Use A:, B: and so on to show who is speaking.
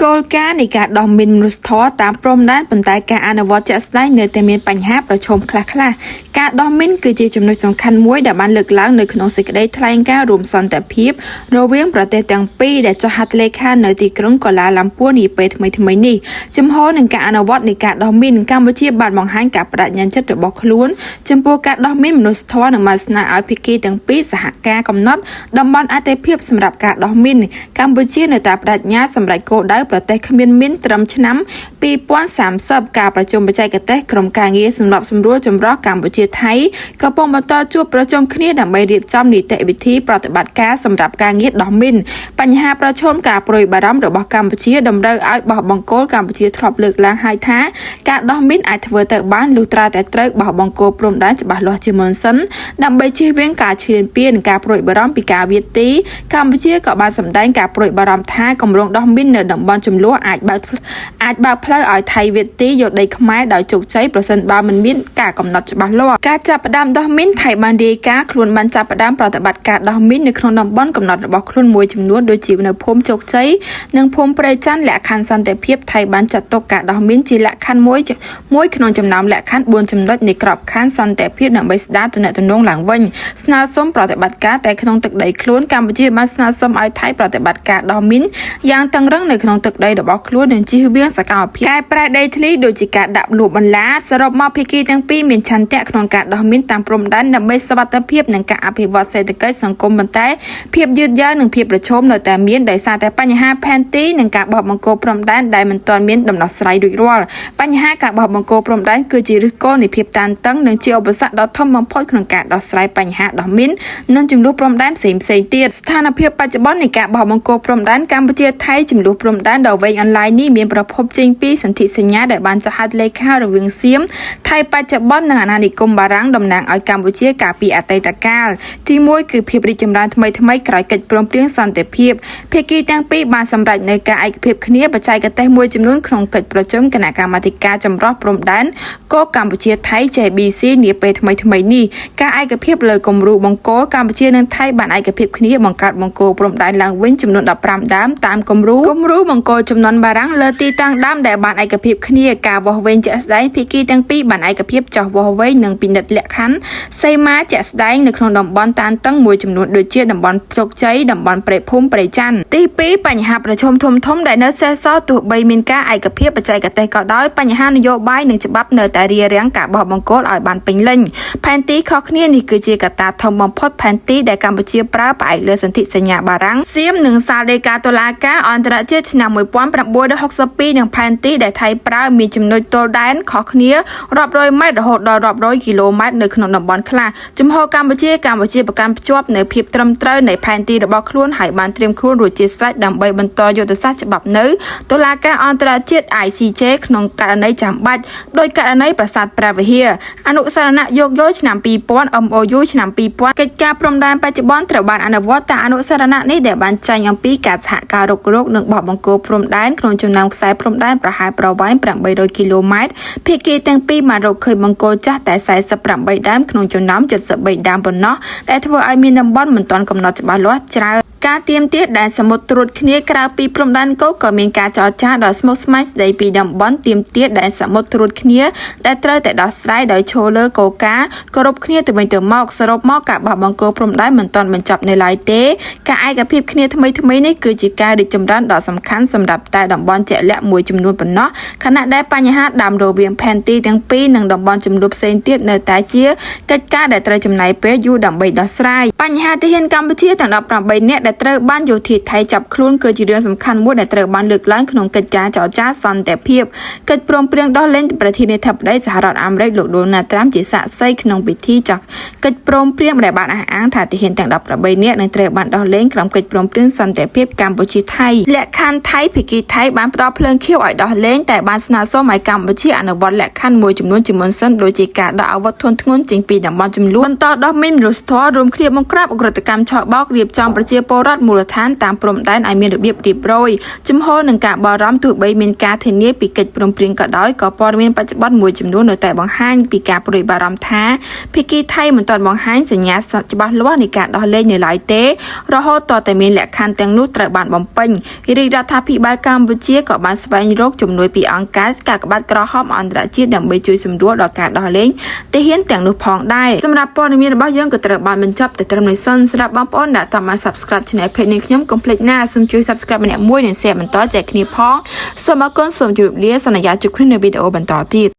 A: គោលការណ៍នៃការដោះមីនមនុស្សធម៌តាមព្រំដែនប៉ុន្តែការអនុវត្តជាក់ស្ដែងនៅតែមានបញ្ហាប្រឈមខ្លះៗការដោះមីនគឺជាចំណុចសំខាន់មួយដែលបានលើកឡើងនៅក្នុងសេចក្តីថ្លែងការណ៍រួមសន្តិភាពរវាងប្រទេសទាំងពីរដែលចុះហត្ថលេខានៅទីក្រុងកូឡាឡាំពួរនាពេលថ្មីៗនេះជំហរនឹងការអនុវត្តនៃការដោះមីនកម្ពុជាបានបង្ហាញការប្តេជ្ញាចិត្តរបស់ខ្លួនចំពោះការដោះមីនមនុស្សធម៌និងបានស្នើឲ្យភាគីទាំងពីរសហការកំណត់តំបន់អាទិភាពសម្រាប់ការដោះមីនកម្ពុជានៅតែប្តេជ្ញាសម្រេចគោលដៅប្រទេសគ្មានមីនត្រឹមឆ្នាំ2030ការប្រជុំបច្ចេកទេសក្រុមការងារសម្របសម្រួលចម្រុះកម្ពុជាថៃកំពុងបន្តជួបប្រជុំគ្នាដើម្បីរៀបចំនីតិវិធីប្រតិបត្តិការសម្រាប់ការងារដោះមីនបញ្ហាប្រឈមការព្រួយបារម្ភរបស់កម្ពុជាតម្រូវឲ្យបោះបង្គោលកម្ពុជាធ្លាប់លើកឡើងហើយថាការដោះមីនអាចធ្វើទៅបានលុះត្រាតែត្រូវបោះបង្គោលព្រំដែនច្បាស់លាស់ជាមុនសិនដើម្បីជៀសវាងការឈ្លានពានការព្រួយបារម្ភពីការវាយទីកម្ពុជាក៏បានសម្ដែងការព្រួយបារម្ភថាគម្រោងដោះមីននៅតំបន់ជម្លោះអាចបើកអាចបើកផ្លូវឲ្យថៃវាយទីយកដីខ្មែរដោយជោគជ័យប្រសិនបើមិនមានការកំណត់ច្បាស់លាស់ការចាប់ផ្ដើមដោះមីនថៃបានរាយការណ៍ខ្លួនបានចាប់ផ្ដើមប្រតិបត្តិការដោះមីននៅក្នុងតំបន់កំណត់របស់ខ្លួនមួយចំនួនដូចជានៅភូមិជោគជ័យនិងភូមិព្រៃច័ន្ទលក្ខខណ្ឌសន្តិភាពថៃបានចាត់ទុកការដោះមីនជាលក្ខខណ្ឌមួយមួយក្នុងចំណោមលក្ខខណ្ឌ4ចំណុចនៃក្របខ័ណ្ឌសន្តិភាពដើម្បីស្ដារទំនាក់ទំនងឡើងវិញស្នើសុំប្រតិបត្តិការតែក្នុងទឹកដីខ្លួនកម្ពុជាបានស្នើសុំឲ្យថៃប្រតិបត្តិការដោះមីនយ៉ាងតឹងរឹងនៅក្នុងទឹកដីរបស់ខ្លួននិងជៀសវាងសកម្មភាពកែប្រែដីធ្លីដូចជាការដាក់លួបន្លាសរុបមកភាគីទាំងពីរមានឆន្ទៈក្នុងការដោះមីនតាមព្រំដែនដើម្បីសុវត្ថិភាពនិងការអភិវឌ្ឍសេដ្ឋកិច្ចសង្គមប៉ុន្តែភាពយឺតយ៉ាវនិងភាពប្រឈមនៅតែមានដោយសារតែបញ្ហាផែនទីនិងការបោះបង្គោលព្រំដែនដែលមិនទាន់មានដំណោះស្រាយរួចរាល់បញ្ហាការបោះបង្គោលព្រំដែនគឺជាឫសគល់នៃភាពតានតឹងនិងជាឧបសគ្គដ៏ធំបំផុតក្នុងការដោះស្រាយបញ្ហាដោះមីននិងជម្លោះព្រំដែនផ្សេងៗទៀតស្ថានភាពបច្ចុប្បន្ននៃការបោះបង្គោលព្រំដែនកម្ពុជាថៃជម្លោះព្រំដែនដ៏វែងអន្លាយនេះមានប្រភពចេញពីសន្ធិសញ្ញាដែលបានចុះហត្ថលេខារវាងសៀមថៃបច្ចុប្បន្ននិងអាណានិគមបារាំងតំណាងឲ្យកម្ពុជាកាលពីអតីតកាលទី1គឺភាពរីកចម្រើនថ្មីៗក្រោយកិច្ចព្រមព្រៀងសន្តិភាពភាគីទាំងពីរបានសម្រេចនៅការឯកភាពគ្នាបច្ចេកទេសមួយចំនួនក្នុងកិច្ចប្រជុំគណៈកម្មាធិការចម្រុះព្រំដែនគោកកម្ពុជាថៃ JBC នាពេលថ្មីៗនេះការឯកភាពលើគំរូបង្គោលកម្ពុជានិងថៃបានឯកភាពគ្នាបង្កើតបង្គោលព្រំដែនឡើងវិញចំនួន15ដើមតាមគំរូគំរូបង្គោលចំនួនបារាំងលើទីតាំងដើមដែលបានឯកភាពគ្នាការវាស់វែងជាក់ស្ដែងភាគីទាំងពីរបានឯកភាពចោះវាស់វែងនិងពិនិត្យលក្ខខណ្ឌសីមាជាក់ស្ដែងនៅក្នុងតំបន់តានតឹងមួយចំនួនដូចជាតំបន់ជោគជ័យតំបន់ព្រៃភូមិព្រៃច័ន្ទទី2បញ្ហាប្រឈមធំធំដែលនៅសេសសល់ទោះបីមានការឯកភាពបច្ចេកទេសក៏ដោយបញ្ហានយោបាយនិងច្បាប់នៅតែរារាំងការបោះបង្គោលឲ្យបានពេញលេញផែនទីខុសគ្នានេះគឺជាកត្តាធំបំផុតផែនទីដែលកម្ពុជាប្រើផ្អែកលើសន្ធិសញ្ញាបារាំងសៀមនិងសាលដីកាតុលាការអន្តរជាតិឆ្នាំ1962និងផែនទីដែលថៃប្រើមានចំណុចទល់ដែនខុសគ្នារាប់រយម៉ែត្ររហូតដល់រាប់រយគីឡូម៉ែត្រនៅក្នុងតំបន់ខ្លះជំហរកម្ពុជាកម្ពុជាប្រកាន់ភ្ជាប់នៅភាពត្រឹមត្រូវនៃផែនទីរបស់ខ្លួនហើយបានត្រៀមខ្លួនរួចជាស្រេចដើម្បីបន្តយុទ្ធសាស្ត្រច្បាប់នៅតុលាការអន្តរជាតិ ICJ ក្នុងករណីចាំបាច់ដោយករណីប្រាសាទព្រះវិហារអនុស្សរណៈយោគយល់ឆ្នាំ2000 MOU ឆ្នាំ2000កិច្ចការព្រំដែនបច្ចុប្បន្នត្រូវបានអនុវត្តតាមអនុស្សរណៈនេះដែលបានចែងអំពីការសហការរុករកនិងបោះបង្គោលព្រំដែនក្នុងចំណោមខ្សែព្រំដែនប្រហែលប្រវែង800គីឡូម៉ែត្រភាគីទាំងពីរបានរកឃើញបង្គោលចាស់តែ48ដើមក្នុងចំណោម73ដើមប៉ុណ្ណោះដែលធ្វើឲ្យមានតំបន់មិនទាន់កំណត់ច្បាស់លាស់ច្រើនការទៀមទាដែនសមុទ្រត្រួតគ្នាក្រៅពីព្រំដែនគោកក៏មានការចរចាដ៏ស្មុគស្មាញស្ដីពីតំបន់ទៀមទាដែនសមុទ្រត្រួតគ្នាដែលត្រូវតែដោះស្រាយដោយឈរលើគោលការណ៍គោរពគ្នាទៅវិញទៅមកសរុបមកការបោះបង្គោលព្រំដែនមិនទាន់បញ្ចប់នៅឡើយទេការឯកភាពគ្នាថ្មីៗនេះគឺជាការរីកចម្រើនដ៏សំខាន់សម្រាប់តែតំបន់ជាក់លាក់មួយចំនួនប៉ុណ្ណោះខណៈដែលបញ្ហាដើមរវាងផែនទីទាំងពីរនិងតំបន់ចំនួនផ្សេងទៀតនៅតែជាកិច្ចការដែលត្រូវចំណាយពេលយូរដើម្បីដោះស្រាយបញ្ហាទាហានកម្ពុជាទាំង18នាក់ដែលត្រូវបានយោធាថៃចាប់ខ្លួនគឺជារឿងសំខាន់មួយដែលត្រូវបានលើកឡើងក្នុងកិច្ចការចរចាសន្តិភាពកិច្ចព្រមព្រៀងដោះលែងប្រធានាធិបតីសហរដ្ឋអាមេរិកលោកដូណាល់ត្រាំជាសាក្សីក្នុងពិធីចុះកិច្ចព្រមព្រៀងដែលបានអះអាងថាទាហានទាំង18នាក់នឹងត្រូវបានដោះលែងក្រោមកិច្ចព្រមព្រៀងសន្តិភាពកម្ពុជាថៃលក្ខខណ្ឌថៃភាគីថៃបានផ្ដល់ភ្លើងខៀវឲ្យដោះលែងតែបានស្នើសុំឲ្យកម្ពុជាអនុវត្តលក្ខខណ្ឌមួយចំនួនជាមុនសិនដូចជាការដកអាវុធធនធ្ងន់ចេញពីតំបន់ចំនួនបន្តដោះមីនមនុស្សធម៌រួមគ្នាបង្ក្រាបឧក្រិដ្ឋកម្មឆបោករៀបចំប្រជាពលរដ្ឋមូលដ្ឋានតាមព្រំដែនឲ្យមានរបៀបរៀបរយជំហរនឹងការបរំទោះបីមានការធានាពីកិច្ចព្រមព្រៀងក៏ដោយក៏ព័ត៌មានបច្ចុប្បន្នមួយចំនួននៅតែបង្ហាញពីការព្រួយបារម្ភថាភាគីថៃមិនទាន់បង្ហាញសញ្ញាច្បាស់លាស់នៃការដោះលែងនៅឡើយទេរហូតទាល់តែមានលក្ខខណ្ឌទាំងនោះត្រូវបានបំពេញរាជរដ្ឋា ភិបាលកម្ពុជាក៏បានស្វែងរកជំនួយពីអង្គការកាកបាទក្រហមអន្តរជាតិដើម្បីជួយសម្រួលដល់ការដោះលែងទាហានទាំងនោះផងដែរសម្រាប់ព័ត៌មានរបស់យើងក៏ត្រូវបានបញ្ចប់តែត្រឹមនេះសិនសម្រាប់បងប្អូនដែលតាមបាន Subscribe Channel Page នេះខ្ញុំកុំភ្លេចណាសូមជួយ Subscribe ម្នាក់មួយនិង Share បន្តចែកគ្នាផងសូមអរគុណសូមជម្រាបលាសន្យាជួបគ្នានៅវីដេអូបន្តទៀត។